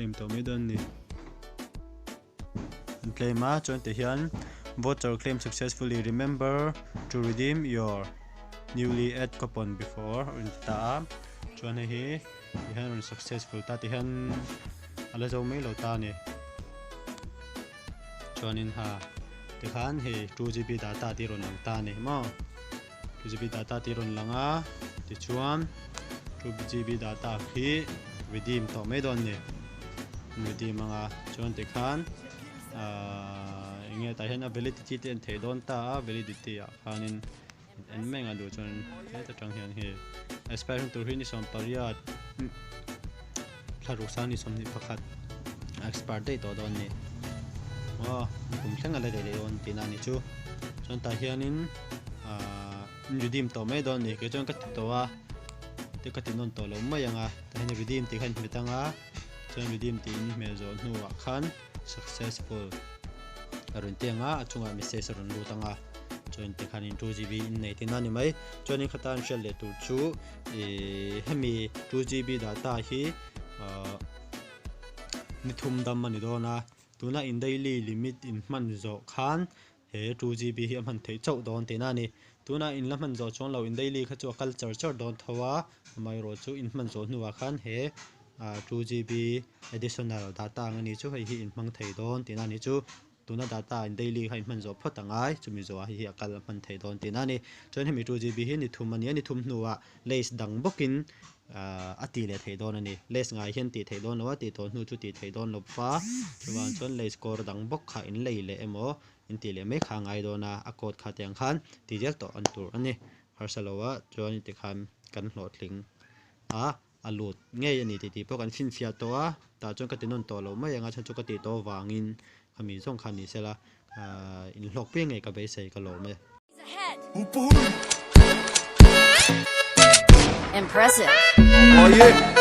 Claim tawh mai dawn a ni. An claim a chuan ti hian voucher claim successfully remember to redeem your newly add coupon before a rawn ti ta a chuan hei hi ti hian a rawn successful ta ti hian a la zo mai lo ta a ni chuanin ha tikhan hei 2gb data tih a rawn lang ta a ni maw. 2GB data tih rawn lang a, tichuan 2GB data khi redeem tawh mai dawn ni. Redeem anga chuan tikhan ahh eng nge tah hian a validity te en theih dawn ta a, validity ah khanin en mai anga duh chuan heta tang hian hei expire hun tur hi ni 18 thla ruk sang ni 21 expire daih tawh dawn ni. Aw kum thleng a la daih dawn tihna a ni chu. Chuan tah hianin ahh redeem tawh mai dawn a ni kei chuan ka ti tawh a te ka ti nawn tawh lo mai ang a tah hian redeem tih kha in hmet ang a chuan redeem tih in hmel zawh hnuah khan successful a rawn ti ang a a chungah message a rawn lut ang a chuan tikhan in 2gb in nei tihna a ni mai chuan in khata an hriat leh tur chu ihh hemi 2gb data hi ahh ni thum dam a ni dawn a tuna in daily limit in hman zawh khan He 2GB hi a hman theih chauh dawn tihna a ni. Tunah in la hman zawh chuang lo, in daily kha chu a kal char char dawn tho a, amaherawh chu in hman zawh hnuah khan he 2GB additional data ang a ni chu hei hi in hmang thei dawn tihna a ni chu. Tuna data in daily kha in hman zawh phawt a ngai, chumi zawhah hei hi a kal a hman thei dawn tihna a ni. Chuan hemi 2GB hi ni thum a ni a, ni thum hnuah lace dang bawkin a ti leh theih dawn a ni. Lace ngai hian tih theih dawn lo a, tih tawh hnu chu tih theih dawn lo va, chuvang chuan lace kawr dang bawk kha in lei leh emaw in tih leh mai kha a ngai dawn a, a coat kha tiang khan ti zel tawh an tur a ni. Harsa lo a chuan ti khan kan hlawhtling a, a lut ngei a ni tih tih pawh kan finfiah tawh a, tah chuan ka ti nawn tawh lo mai ang a, chhan chu ka tih tawh avangin khami zawng kha ni sela inhlawk piang ngei ka beisei ka lawm e. Impressive. Oh yeah.